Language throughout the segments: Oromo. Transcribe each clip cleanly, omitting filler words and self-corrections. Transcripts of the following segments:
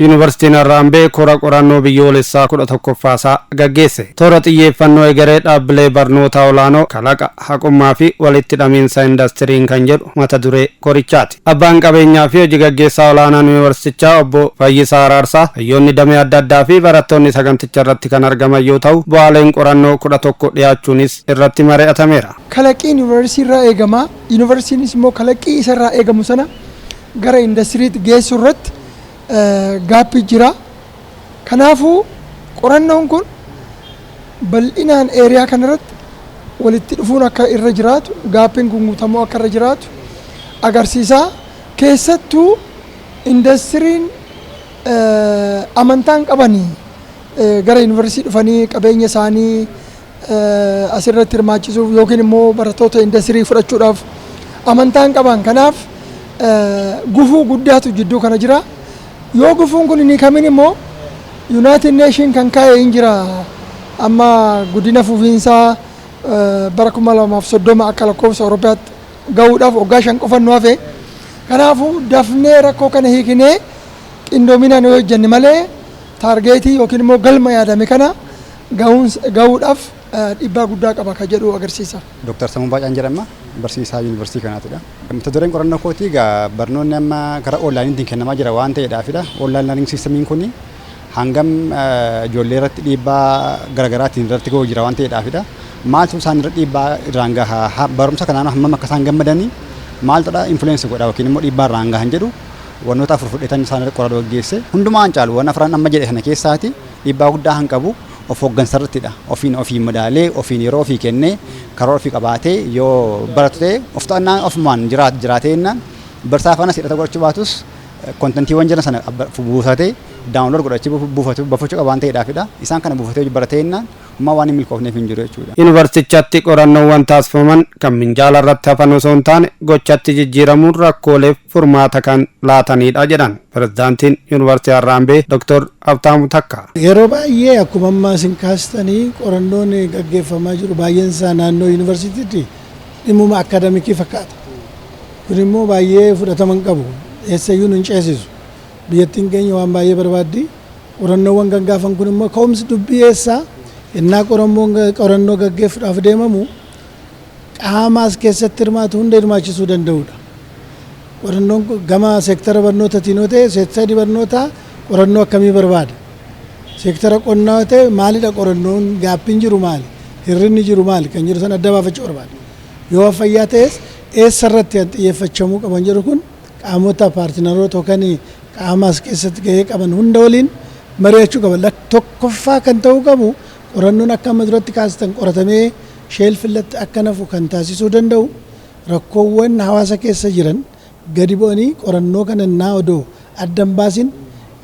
Yuunivarsiitiin Harraambee kora qorannoo biyyoolessaa 11ffaasaa gaggeesse. Toora xiyyeeffannoo egeree dhaabbilee barnoota olaanoo, kalaqa, haqummaa fi walitti hidhamiinsa indastiriin kan jedhu mata duree korichaati. Abbaan qabeenyaa fi hojii gaggeessaa olaanaan yuunivarsiitichaa obbo Fayyisaa Araarsaa, hayyoonni damee adda addaa fi barattoonni saganticha irratti kan argaman yoo ta'u, bu'aaleen qorannoo 11 dhiyaachuunis irratti mari'atameera. Kalaqiin yuunivarsiitii irraa eegama. Yuunivarsiitiinis immoo kalaqii isarraa eegamu sana gara indastiriitti geessuu irratti gapii jira. Kanaafuu qorannoon kun bal'inaan area kanarratti walitti dhufuun akka irra jiraatu, gapiin kun guutamuu akka irra jiraatu agarsiisa. Keessattuu indastiriin amantaan qabanii gara yuunivarsiitii dhufanii qabeenya isaanii asirratti hirmaachisuuf yookiin immoo barattoota indastirii fudhachuudhaaf amantaan qaban. Kanaaf gufuu guddaatu jidduu kana jira. Yoo gufuun kun hin hiikamin immoo United Nation kan kaa'e hin jira. Amma guddina fufiinsaa bara 2030 akka lakkoofsa Awurooppaatti gahuudhaaf waggaa 5 qofa nu hafe. Kanaafuu dafnee rakkoo kana hiikinee qindoominaan yoo hojjenne malee targetii yookiin immoo galma yaadame kana gahuudhaaf dhiibbaa guddaa qaba ka jedhu agarsiisa. Dooktar Samuu Baacaan jedhama. Barsiisaa yuunivarsiitii kanaatidha. Mata dureen qorannoo kootii egaa barnoonni amma karaa onlineiitiin kennamaa jira waan ta'eedhaafidha. Online learning systemiin kun hangam ijoollee irratti dhiibbaa garaagaraatiin irratti ga'u jira waan ta'eedhaafidha. Maaltu isaan irra dhiibbaa irraan gaha? Barumsa kanaan hammam akka isaan gammadanii, maaltu influence godha yookiin immoo dhiibbaa irraan gahan jedhu wantoota afur fudhatan isaan irra qorannoo gaggeesse. Hundumaan caalu waan afran amma jedhe kana keessaati dhiibbaa guddaa han qabu of hooggansa irrattidha. Ofiin ofiin madaalee, ofiin yeroo ofii kennee, karoora ofii qabaatee yoo baratu ta'e, of to'annaa ofumaan jiraatee jennaan, barsaa faana hidhata godhachuu baatus contentiiwwan jiran sana buufatee download godhachuu, buufatu buufachuu qaba waan ta'eedhaafidha. Isaan kana buufatee baratee jennaan hummaa waan hin milkoofneef hin jiru jechuudha. Yuunivarsiitichatti qorannoowwan taasifaman kan minjaala irratti hafan osoo hin taane gochatti jijjiiramuun rakkooleef furmaata kan laatanidha jedhan pirezidaantiin Yuunivarsiitii Harraambee Dr. Habtaamuu Takkaa. Yeroo baay'ee akkuma ammaa isin kaastanii qorannoon gaggeeffamaa jiru baay'een isaa naannoo yuunivarsiitiitti dhimmuma academicii fakkaata. Kun immoo baay'ee fudhatama hin qabu. Eessayyuu nu hin ceesisu. Biyyattiin keenya waan baay'ee barbaaddi. Qorannoowwan gaggaafan kun immoo ka'umsi dubbii eessaa innaa qorannoo gaggeessuudhaaf deemamu qaama as keessatti hirmaatu hunda hirmaachisuu danda'udha. Qorannoon gama seektara barnootaatiin yoo ta'e, seektarri barnootaa qorannoo akkamii barbaada? Seektara qonnaa yoo ta'e maalidha qorannoon, gapiin jiru maali? Hir'inni jiru maali? Kan jiru sana adda baafachuu barbaada. Yoo fayyaa ta'es eessa irratti kan xiyyeeffachamuu qaban jedhu kun qaamota partneroota yookaan qaama as keessatti gahee qaban hunda waliin mari'achuu qaba. Tokkoffaa kan ta'uu qabu, qorannoon akka amma duratti kaastan qoratamee shelfillatti akka nafu kan taasisuu danda'u, rakkoowwan hawaasa keessa jiran gadi bu'anii qorannoo kana naa odoo addan baasin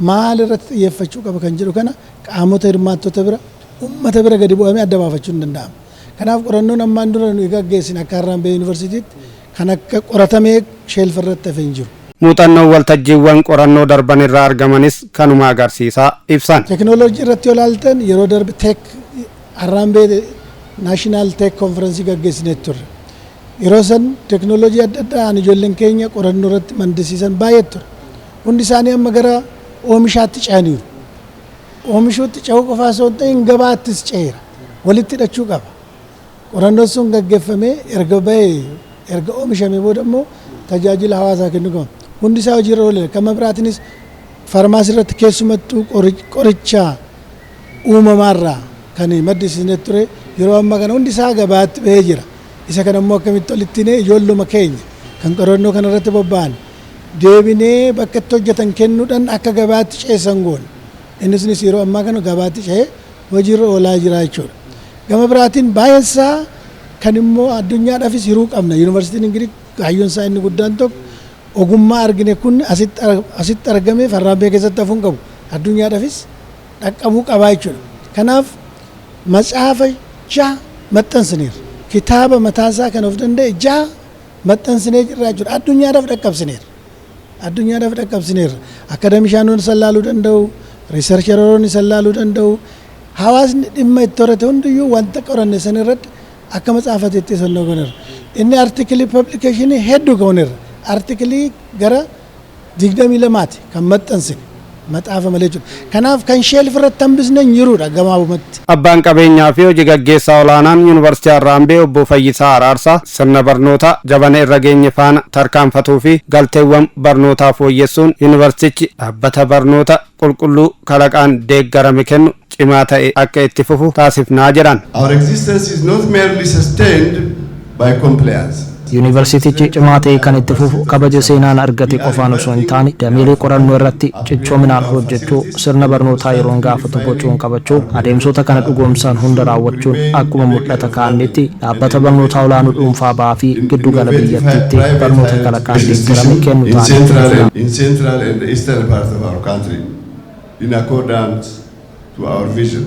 maal irratti xiyyeeffachuu qaba kan jedhu kana qaamota hirmaattota bira, uummata bira gadi bu'amee adda baafachuu hin danda'amu. Kanaaf qorannoon ammaan dura nuyi gaggeessine akka Harraambee Yuunivarsiitiitti kan akka qoratamee shelf irratti hafe hin jiru. Muuxannoon waltajjiiwwan qorannoo darban irraa argamanis kanuma agarsiisaa ibsan. Teekinooloojii irratti yoo ilaaltan, yeroo darbe tech Harraambee National Tech Conference gaggeessinee turre. Yeroo san teekinooloojii adda addaan ijoolleen keenya qorannoo irratti mandisiisan baay'ee ture. Hundi isaanii amma gara oomishaatti ce'aniiru. Oomishuutti ce'uu qofaa osoo hin ta'in gabaattis ce'eera. Walitti hidhachuu qaba. Qorannoon sun gaggeeffamee erga bahee, erga oomishamee booda immoo tajaajila hawaasaa kennuu qaba. Hundi isaa hojiirra ooleera. Kama biraatiinis faarmaasii irratti keessumattuu qoricha uumamaarraa kan maddisiisnee ture yeroo ammaa kana hundi isaa gabaatti bahee jira. Isa kana immoo akkamitti walitti ijoolluma keenya kan qorannoo kana irratti bobba'an deebinee bakka itti hojjetan kennuudhaan akka gabaatti ceessan goona. Innis yeroo ammaa kana gabaatti ce'ee hojiirra oolaa jira jechuudha. Gama biraatiin baay'eensaa kan immoo addunyaadhaafis hiruu qabna. Yuunivarsiitiin Ingiliz kaayyoon isaa inni guddaan tokko ogummaa argine kun asitti argamee Harraambee keessatti hafuu hin qabu. Addunyaadhaafis dhaqqabuu qabaa jechuudha. Kanaaf macaafa jaha maxxansineerra. Kitaaba mataasaa kan of danda'e jaha maxxansinee jirra jechuudha. Addunyaadhaaf dhaqqabsineerra. Addunyaadhaaf dhaqqabsineerra. Academicianoonni isa laaluu danda'u, researcheroonni isa laaluu danda'u. Hawaasni dhimma itti horate hundiyyuu wanta qoranne san irratti akka matsaafateetti sannoo gooneerra. Inni articleii publicationii hedduu gooneerra. Articleii gara 22ti kan maxxansine. Maxaafa malee jechuudha. Kanaaf kan shelf irratti hambisne hin jiruudha gabaabumatti. Abbaan qabeenyaa fi hojii gaggeessaa olaanaan Yuunivarsiitii Harraambee Obbo Fayyisaa Araarsaa sirna barnootaa jabana irra geenye faana tarkaanfatuu fi galteewwan barnootaa fooyyessuun yuunivarsiitichi dhaabbata barnoota qulqulluu kalaqaan deeggarame kennu cimaa ta'e akka itti fufu taasifnaa jedhan. Our existence is not merely sustained by compliance. Yuunivarsiitichi cimaa ta'e kan itti fufu kabaja seenaan argate qofaan osoo hin taane, dameelee qorannoo irratti cichoominaan hojjechuu, sirna barnootaa yeroon gaafatu bocuun qabachuu, adeemsota kana dhugoomsaan hunda raawwachuun akkuma mul'ata kaa'annetti dhaabbata barnootaa olaanoo dhuunfaa ba'aa fi giddugala biyyattiitti barnoota kalaqaan deeggarame kennu in ta'anii central and, in central and eastern part of our country, in accordance to our vision.